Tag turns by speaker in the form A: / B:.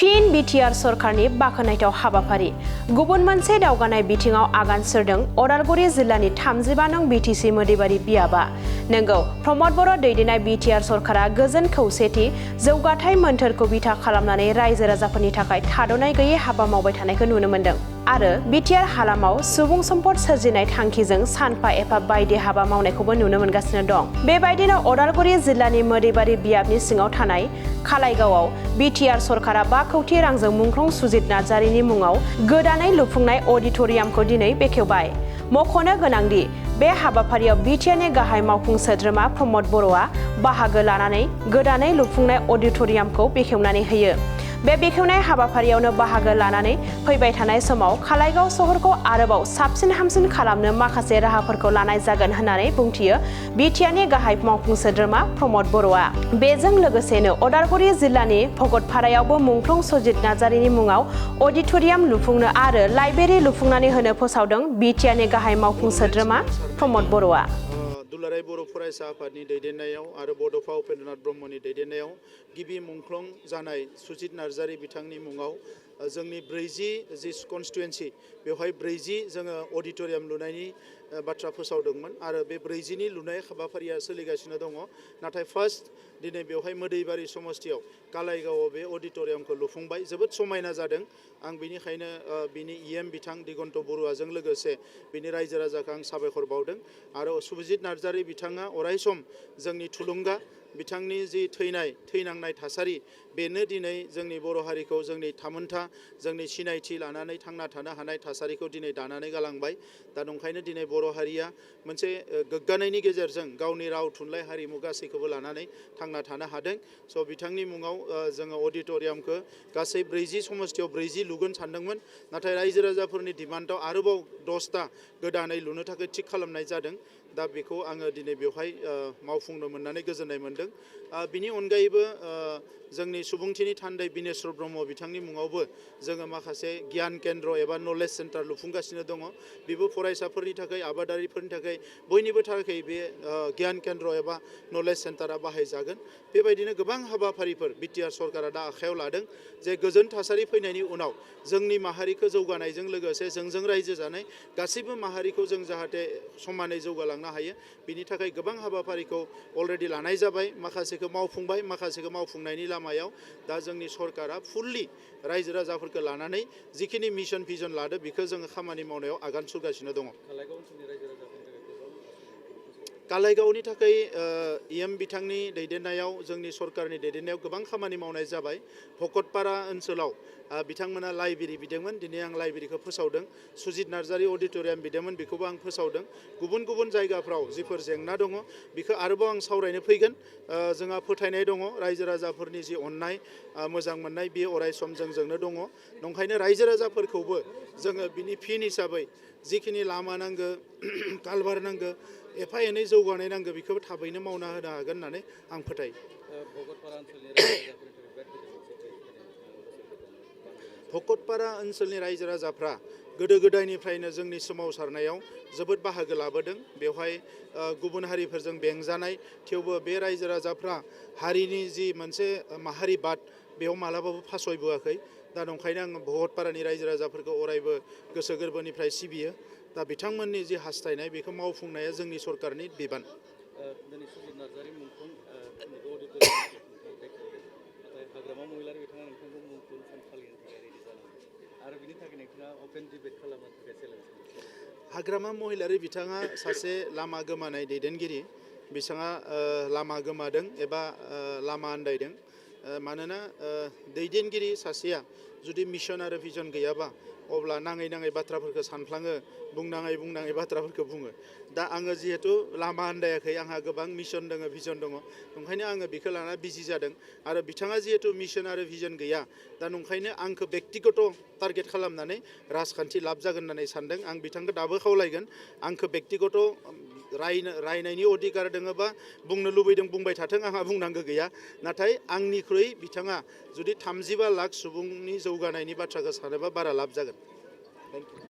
A: फिन बिटिआर सरकारनि बाखनायथाव हाबाफारि गुबुन मोनसे दावगानाय बिथिङाव आगान सुरदों उदालगुरि जिल्लानि 35 नं बिटिसि मोदैबारि बियाबा। नंगौ, प्रमद बर' दैदेननाय बिटिआर सरकारा गोजोन खौसेथि जौगाथाय मोन्थोरखौ बिथा खालामनानै रायजो राजाफोरनि थाखाय थाद'नाय गैयै हाबा मावबाय थानायखौ नुनो मोन्दों आरो बिटिआर हालामाव सुबुं सम्पद सोरजिनाय थांखिजों सानफा एफा बायदि हाबा मावनायखौबो नुनो मोनगासिनो दं। बेबायदिनो उदालगुरि जिल्लानि मोदैबारि बियाबनि सिङाव थानाय खालाइगावआव बिटिआर सरकारा 5 कौटि रांजों मुंख्लं सुजित नार्जारिनि मुङाव गोदानै लुफुंनाय अडिट'रियामखौ दिनै बेखेवबाय। मख'नो गोनांदि बे हाबाफारियाव बिटिआरनि गाहाय मावफुं सोद्रोमा प्रमद बर'आ बाहागो लानानै गोदानै लुफुंनाय अडिट'रियामखौ बेखेवनानै होयो। बे बेखेवनाय हाबाफारियावनो बाहागो लानानै फैबाय थानाय समाव खालाइगाव सहरखौ आरोबाव साबसिन हामसिन खालामनो माखासे राहाफोरखौ लानाय जागोन होननानै बुंथियो बिटिआरनि गाहाय मावफुं सोद्रोमा प्रमद बर'आ। बेजों लोगोसेनो उदालगुरि जिल्लानि भगतपारायावबो मुंख्लं सुजित नार्जारिनि मुङाव अडिट'रियाम लुफुंनो आरो लाइब्रेरि लुफुंनानै होनो फोसावदों बिटिआरनि गाहाय मावफुं सोद्रोमा प्रमद बर'आ।
B: दुलाराय बर' फरायसा आफादनि दैदेननायाव आरो बड'फा उपेन्द्रनाथ ब्रह्मनि दैदेननायाव गिबि मुंख्लं जानाय सुजित नार्जारि बिथांनि मुङाव जोंनि 40 जि कनस्टिटुएन्सि बेवहाय 40 जोङो अडिट'रियाम लुनायनि बाथ्रा फोसावदोंमोन आरो बे 40नि लुनाय हाबाफारिया सोलिगासिनो दङ। नाथाय फार्स्ट दिनै बेवहाय मोदैबारि समस्तियाव कालाइगावआव बे अडिट'रियामखौ लुफुंबाय। जोबोद समायना जादों। आं बिनिखायनो बिनि इएम बिथां दिगन्त बरुवाजों लोगोसे बिनि रायजो राजाखौ आं साबायखर बावदों आरो सुजित नार्जारि बिथाङा अरायसम जोंनि थुलुंगा, बिथांनि जि थैनांनाय थासारि बेनो दिनै जोंनि बर' हारिखौ जोंनि थामोनथा जोंनि सिनायथि लानानै थांना थानो हानाय थासारिखौ दिनै दानानै गालांबाय। दा नंखायनो दिनै बर' हारिया मोनसे गोग्गानायनि गेजेरजों गावनि राव थुनलाइ हारिमु गासैखौबो लानानै थांना थानो हादों। स' बिथांनि मुङाव जोङो अडिट'रियामखौ गासै 40 समस्तियाव 40 लुगोन सानदोंमोन। नाथाय रायजो राजाफोरनि डिमान्डआव आरोबाव 10टा गोदानै लुनो थाखाय थिग खालामनाय जादों। दा बेखौ आङो दिनै बेवहाय मावफुंनो मोननानै गोजोननाय मोन्दों। बिनि अनगायैबो जोंनि सुबुंथिनि थान्दै बिनेस्वर ब्रह्म बिथांनि मुङावबो जोङो माखासे गियान केन्द्र एबा नलेज सेन्टार लुफुंगासिनो दङ। बेबो फरायसाफोरनि थाखाय, आबादारिफोरनि थाखाय, बयनिबो थाखाय बे गियान केन्द्र एबा नलेज सेन्टारा बाहायजागोन। बेबायदिनो गोबां हाबाफारिफोर बिटिआर सरकारा दा आखायाव लादों जे गोजोन थासारि फैनायनि उनाव जोंनि माहारिखौ जौगानायजों लोगोसे जोंजों रायजो जानाय गासैबो माहारिखौ जों जाहाथे समानै जौगालांनो हायो। बिनि थाखाय गोबां हाबाफारिखौ अलरेडि लानाय जाबाय, माखासेखौ मावफुंबाय, माखासेखौ मावफुंनायनि लामायाव दा जोंनि सरकारा फुल्लि रायजो राजाफोरखौ लानानै जिखिनि मिशन भिजन लादो बेखौ जोङो खामानि मावनायाव आगान सुरगासिनो दङ। कालाइगावनि थाखाय इएम बिथांनि दैदेननायाव जोंनि सरकारनि दैदेननायाव गोबां खामानि मावनाय जाबाय। भकतपारा ओनसोलाव बिथांमोना लाइब्रेरि बिदोंमोन, दिनै आं लाइब्रेरिखौ फोसावदों। सुजित नार्जारि अडिट'रियाम बिदोंमोन, बेखौबो आं फोसावदों। गुबुन गुबुन जायगाफ्राव जिफोर जेंना दङ बेखौ आरोबाव आं सावरायनो फैगोन। जोंहा फोथायनाय दङ रायजो राजाफोरनि जि अननाय मोजां मोननाय बेयो अरायसम जोंजोंनो दङ। नंखायनो रायजो राजाफोरखौबो जोङो बिनि फिन हिसाबै जिखिनि लामा नांगौ, कालभार नांगौ, एफा एनै जौगानाय नांगौ बेखौबो थाबैनो मावना होनो हागोन होननानै आं फोथायो। भकतपारा ओनसोलनि रायजो राजाफ्रा गोदो गोदायनिफ्रायनो जोंनि सोमावसारनायाव जोबोद बाहागो लाबोदों। बेवहाय गुबुन हारिफोरजों बेंजानाय, थेवबो बे रायजो राजाफ्रा हारिनि जि मोनसे माहारिबाद बेयाव मालाबाबो फासयबोआखै। दा नंखायनो आङो भकतपारानि रायजो राजाफोरखौ अरायबो गोसो गोरबोनिफ्राय सिबियो। दा बिथांमोननि जि हास्थायनाय बेखौ मावफुंनाया जोंनि सरकारनि बिबान। हाग्रामा महिलारि बिथाङा सासे लामा गोमानाय दैदेनगिरि। बिथाङा लामा गोमादों एबा लामा आन्दायदों। मानोना दैदेनगिरि सासेया जुदि मिशन आरो भिजन गैयाबा अब्ला नाङै नाङै बाथ्राफोरखौ सानफ्लाङो, बुंनाङै बाथ्राफोरखौ बुङो। दा आङो जिहेथु लामा आन्दायाखै, आंहा गोबां मिशन दङ, भिजन दङ, ओंखायनो आङो बेखौ लाना बिजि जादों। आरो बिथाङा जिहेतु मिशन आरो भिजन गैया, दा नंखायनो आंखौ बेक्तिगत टारगेट खालामनानै राजखान्थि लाब जागोन होननानै सानदों। आं बिथांखौ दाबो खावलायगोन, आंखौ बेक्तिगत रायनायनि अधिकार दोङोबा बुंनो लुबैदों बुंबाय थाथों, आंहा बुंनांगौ गैया। नाथाय आंनिख्रुइ बिथाङा जुदि 35 लाख सुबुंनि जौगानायनि बाथ्राखौ सानोबा बारा लाब जागोन। Thank you.